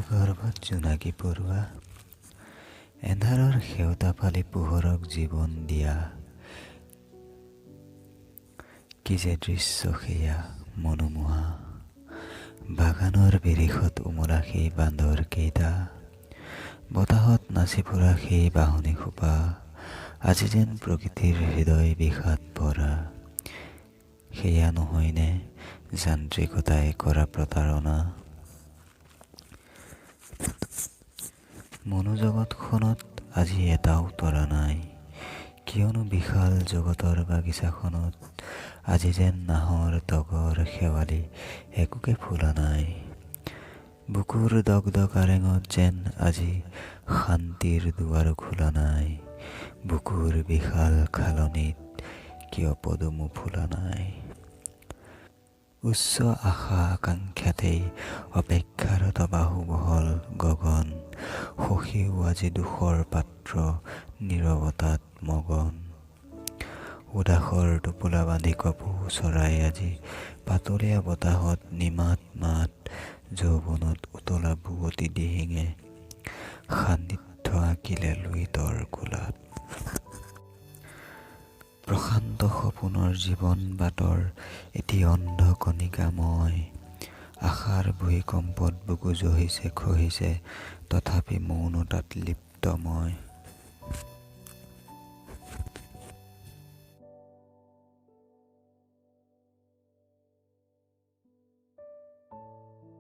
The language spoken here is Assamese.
গৰ্ভত জোনাকী পৰুৱা, এন্ধাৰৰ সেওঁতা ফালি পোহৰক জীৱন দিয়া, কি যে দৃশ্য সেয়া মনোমোহা। বাগানৰ বিৰিখত ওমলা সেই বান্দৰ কেইটা, বতাহত নাচি ফুৰা সেই বাঁহনি খোপা, আজি যেন প্ৰকৃতিৰ হৃদয় বিষাদ ভৰা। সেয়া নহয়নে যান্ত্ৰিকতাই কৰা প্ৰতাৰণা? মনোজগতখনত আজি এটাও তৰা নাই, কিয়নো বিশাল জগতৰ বাগিচাখনত আজি যেন নাহৰ, তগৰ, শেৱালি একোকে ফুলা নাই। বুকুৰ দগদগ আৰেঙত যেন আজি শান্তিৰ দুৱাৰো খোলা নাই। বুকুৰ বিশাল খালনিত কিয় পদুমো ফুলা নাই? উচ্চ আশা আকাংক্ষাতেই অপেক্ষাৰত বাহু বহল গগন, সখীও আজি দুখৰ পাত্ৰ নীৰৱতাত মগন। উদাসৰ টোপোলা বান্ধি কপৌ চৰাই আজি পাতলীয়া বতাহত নিমাত মাত, যৌৱনত উতলা বোৱতী দিহিঙে সান্নিধ্য আঁকিলে লুইতৰ কোলাত। প্ৰশান্ত সপোনৰ জীৱন বাটৰ এটি অন্ধ কণিকা মই, আশাৰ ভূঁইকম্পত বুকু জহিছে খহিছে, তথাপি মৌনতাত লিপ্ত মই।